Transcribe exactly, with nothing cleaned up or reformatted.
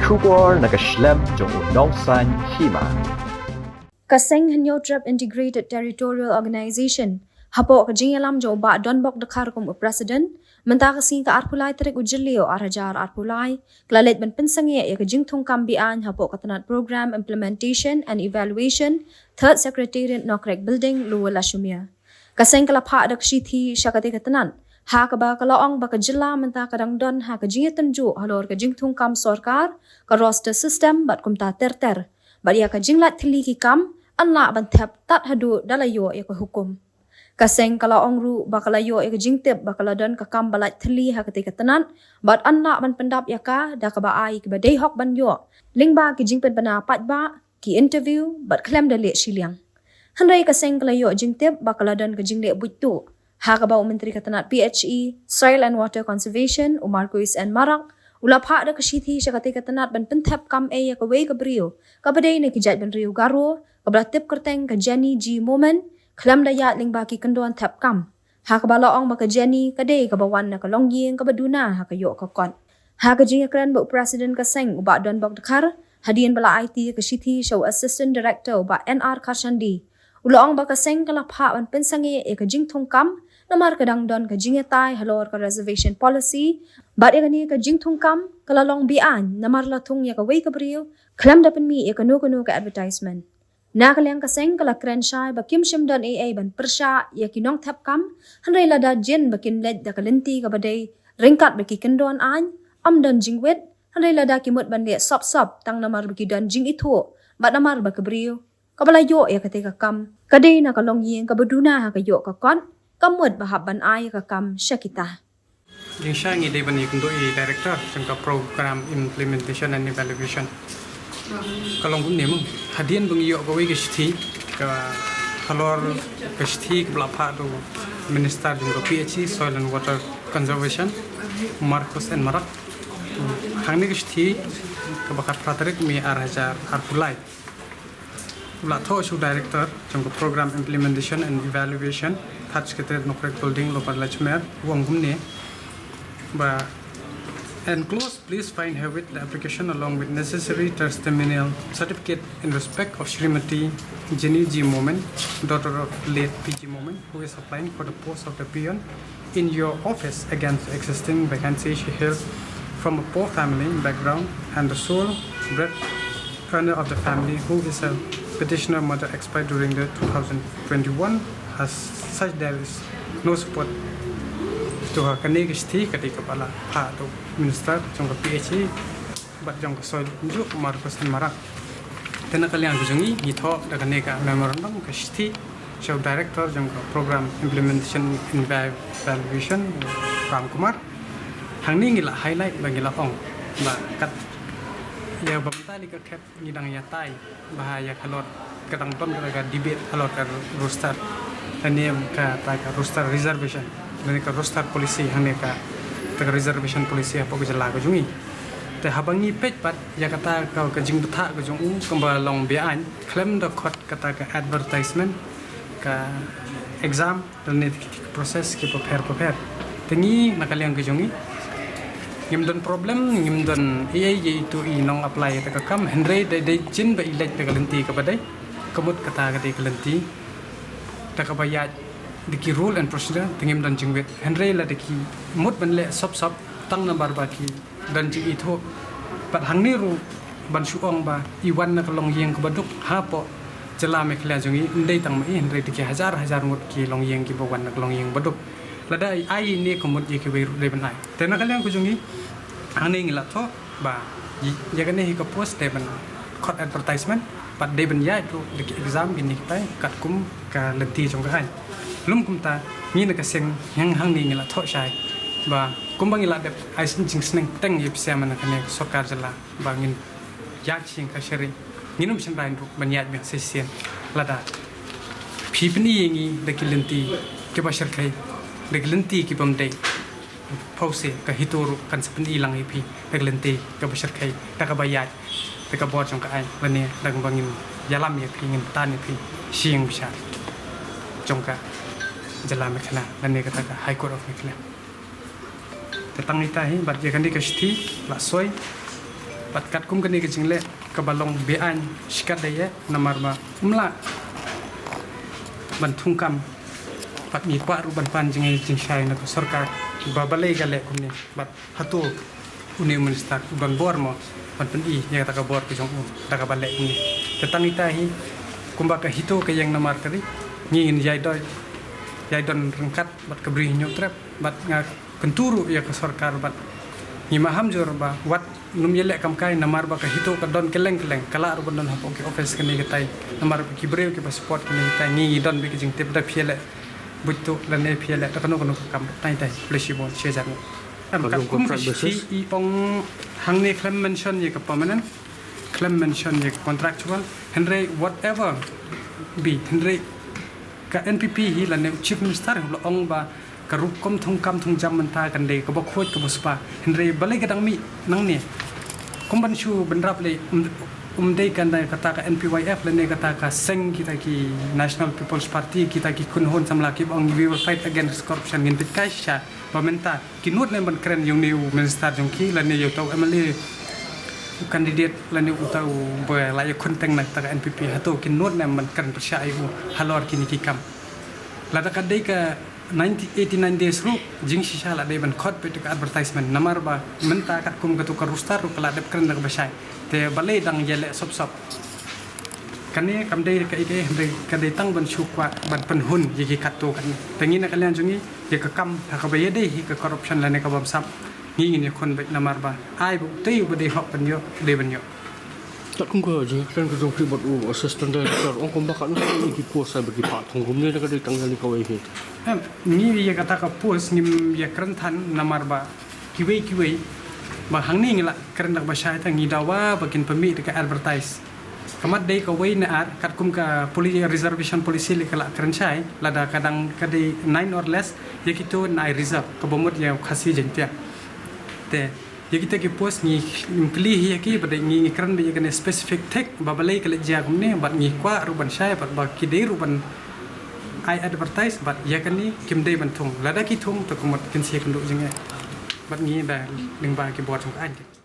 Khubor na ka shlem jong u nongsan hima. Ka seng Hynñiewtrep Integrated Territorial Organization, hapoh ka jingïalam jong u Bah Donbok Dkhar kum u President, mynta ka sngi ka arphew lai tarik u Jylliew ar hajar arphew lai, ka la leit ban pynsangeh ïa ka jingthungkam beaiñ hapoh ka tnat Program Implementation and Evaluation, Third Secretariat, Nokrek Building, Lower Lashumere. Ka seng ka la phah da ka shithi sha katei ka tnat, ha kaba ka la ong ba ka jylla mynta ka dang don ha ka jingïatynjuh halor ka jingthungkam sorkar, ka roster system bad kumta ter ter. Bad ïa ka jinglait thylli ki kam, yn lah ban thep tad haduh da la ïoh ïa ka hukum. Ka seng ka la ong ruh ba ka la ïoh ïa ka jingtip ba ka la don ka kam ba lait thylli ha katei ka tnat, bad yn lah ban pyndap ïa ka da kaba ai kiba dei hok ban ïoh lyngba ki jingpynbna paidbah, ki interview, bad khlem da leh shiliang. Hynrei ka seng ka la ïoh jingtip ba ka la don ka jingleh buit tuh, ha kaba u Myntri ka tnat P H E, Soil and Water Conservation, u Marcuise N Marak, u la phah da ka shithi sha katei ka tnat ban pynthep kam ei ïa kawei ka briew kaba dei na ki jaitbynriew Garo, kaba la tip kyrteng ka Jenny G Momin, khlem da ïaid lyngba ki kyndon thep kam, ha kaba la ong ba ka Jenny ka dei kaba wan na ka longïing kaba duna ha ka ïoh ka kot. Ha ka jingïakren bad u President ka seng u Bah Donbok Dkhar, hadien ba la aiti ka shithi sha u Assistant Director u Bah N R Kharshandi, u la ong ba ka seng ka la phah ban pynsangeh ïa ka jingthungkam namar ka dang don ka jingïatai halor ka reservation policy, bad ïa kane ka jingthungkam ka la long beaiñ namar la thung ïa kawei ka briew khlem da pynmih ïa kano kano ka advertisement. Na ka liang ka seng ka la kren shai ba kim shym don ei ei ban pyrshah ïa ki nongthep kam, hynrei lada jin ba kin leit da ka lynti kaba dei ryngkat bad ki kyndon aiñ, ym don jingwit, hynrei lada ki mut ban leh sop sop tang namar ba ki don jingithuh bad namar ba ka briew kaba la ïoh ïa katei ka kam ka dei na ka longïing kaba duna ha ka ïoh ka kot, ka mut ba hap ban ai ïa ka kam sha kita. Jingshai ngi dei ban ïakynduh ïa i Director jong ka Program Implementation and Evaluation. Ka long kumne mo, hadien ba ngi ïoh kawei ka shithi, ka halor ka shithi kaba la phah da u Minister jong ka P H E, Soil and Water Conservation, Marcuise N Marak. Hangne ka shithi kaba khatphra tarik May ar hajar arphew lai. La thoh sha u Director jong ka Program Implementation and Evaluation, Third Secretariat, Nokrek Building, Lower Lashumere, u ong kumne ba, enclosed, please find herewith the application along with necessary testimonial certificate in respect of Shrimati Jenny G Momin, daughter of late P G Momin, who is applying for the post of the peon in your office against the existing vacancy she held from a poor family background and the sole breadwinner of the family, who is a petitioner mother, expired during the two thousand twenty-one. As such, there is no support to her. Kane ka shithi ka dei kaba la phah da u Minister jong ka P H E bad jong ka Soil, u Marcuise N Marak. Te na ka liang ka jong ngi, ngi thoh da kane ka memorandum, ka shithi, sha u Director jong ka Program Implementation and Evaluation, Ram Kumar. Hangne ngi la highlight ba ngi la ong ba kat ïa ba mynta li ka khet ngi dang ïatai ba ha ïa ka halor, ka dang don ka debate halor ka roster, lane kata ka roster reservation, lane ka roster policy, hangne kata ka reservation policy hapoh ka jylla ka jong ngi. Te haba ngi peit pat ïa kata ka, ka jingbthah ka jong u kaba long beaiñ, khlem da khot kata ka advertisement, ka exam, lane ki process kiba pher ba pher. Te ngi na ka liang ka jong ngi, ngim don problem, ngim don ei ei ïa itu i nong apply ïa kata ka kam, hynrei dei, dei jin ba i leit da ka lynti kaba dei, ka mut kata ka dei ka lynti da kaba ïaid da ki rule and procedure, te ngim don jingwit. Hynrei lada ki mut ban leh sop sop tang namar ba ki don jingithuh. Bad hangne ruh ban shu ong ba i wan na ka longïing kaba duk hapoh jylla Meghalaya jong ngi, ym dei tang ma i, hynrei da ki hajar hajar ngut ki longïing kiba wan na ka longïing ba duk. Lada ai ine ka mut, ïa kiwei ruh dei ban ai. Te na ka liang ka jong ngi, hangne ngi la thoh ba ïa kane hi ka post dei ban khot advertisement, bad dei ban ïaid ruh da ki exam kine kitai katkum ka lynti jong ka aiñ. Lym kumta, ngi na ka seng, hangne ngi la thoh shai ba kumba ngi la dep ai jingsneng teng ïa phi sha man kane ka sorkar jylla ba ngin ïaid sha ka sharri, ngin ym shynrai ruh ban ïaid biang shisien lada phi pyni ïa ngi da ki lynti kiba shyrkhei, da ki lynti ki bym dei. Phewse ka HITO ruh kan sa pyni lang ïa phi da ka lynti kaba shyrkhei, da kaba ïaid, da ka bor jong ka aiñ, lane da kaba ngin ïalam ïa phi, ngin tan ïa phi sha ïing bishar jong ka jylla Meghalaya, lane kata ka High Court of Meghalaya. Te tang ita hi, bad ïa kane ka shithi la soi Bad katkum kane ka jingleh kaba long be-aiñ shikatdei eh namar ba um lah ban thungkam. Bad ngi kwah ruh ban pan jingeh jingshai na ka sorkar ba balei ka leh kumne. Bad hato une u minister u don bor mo ban pyni ïa kata ka bor ka jong u da kaba leh kumne. Te tang ita hi kumba ka HITO ka ïeng namar ka ri, ngi ngin ïai don, ïai don ryngkat bad ka Bri Hynñiewtrep. Bad nga kyntu ruh ïa ka sorkar bad ngi maham jur ba wat nym ïaleh kam kai namar ba ka HITO ka don kylleng kylleng, ka lah ruh ban don hapoh ki office kane katai. Namar ba ki briew kiba support kane katai, ngi ngi don bad ka jingtip, da phi ïaleh buit tuh lane phi ïaleh da kano kano ka kam. Tang ita hi, khublei shibun, shi hajar nguh. Em, katkum ka shithi i ong hangne khlem mention ïa ka permanent, khlem mention ïa ka contractual, hynrei whatever be, hynrei ka NPP hi lane u Chief Minister u la ong ba ka rukom thungkam thungjam mynta kan dei kaba khuid kaba spah. Hynrei balei ka dang mih nangne? Kum ban shu bynrap lei, um, um dei kan dei kata ka NPYF lane kata ka seng kita ki National People's Party, kita ki kynhun samla kiba ong we will fight against corruption, ngin pynkai shisha ba mynta ki nud ne ban kren ïa une u minister jong ki lane ïa uta u MLA, u candidate lane uta uba la ïakhun teng na kata ka NPP, hato ki nud ne ban kren pyrshah ïa u halor kine ki kam? Lada ka dei ka ninety, eighty-nine days ruh, jingshisha la dei ban khot beit ka advertisement. Namar ba mynta katkum katu ka roster ruh ka la dep kren da kaba shai. Te balei dang ïaleh sop sop? Kane kam dei kaei kaei, hynrei ka dei tang ban shu kwah ban pynhun ïa ki katto katne. Te ngi na ka liang jong ngi, ïa ka kam ha kaba ïadei hi ka corruption lane ka bamsap, ngi ngin ïakhun beit namar ba ai ba utei uba dei hok ban ïoh, dei ban ïoh. Katkum ka jingkren ka jong phi bad u Assistant Director, ong kumba katno ki post ba ki phah thung kumne, da ka dei tang kane kawei hi? Em, ngi ïa kata ka post ngim ïakren than namar ba kiwei kiwei ba hangne ngi la kren da kaba shai, te ngi dawa ba kin pynmih da ka advertise. Ka mat dei kawei ne ar, katkum ka poli-, reservation policy lei ka la kren shai, lada ka dang ka dei nine or less, ïa kito nai reserve, kaba mut ïa u Khasi Jaiñtia. Te ïa kita ki post ngi, ngim kylli hi ïa ki, ba dei ngi, ngi kren beit ïa kane specific thik ba balei ka leit jia kumne, bad ngi kwah ruh ban shai bad ba ki dei ruh ban ai advertise, bad ïa kane kim dei ban thung. Lada ki thung, to ka mut kin sa ïakynduh jingeh bad ngi da lyngba ki bor jong ka aiñ.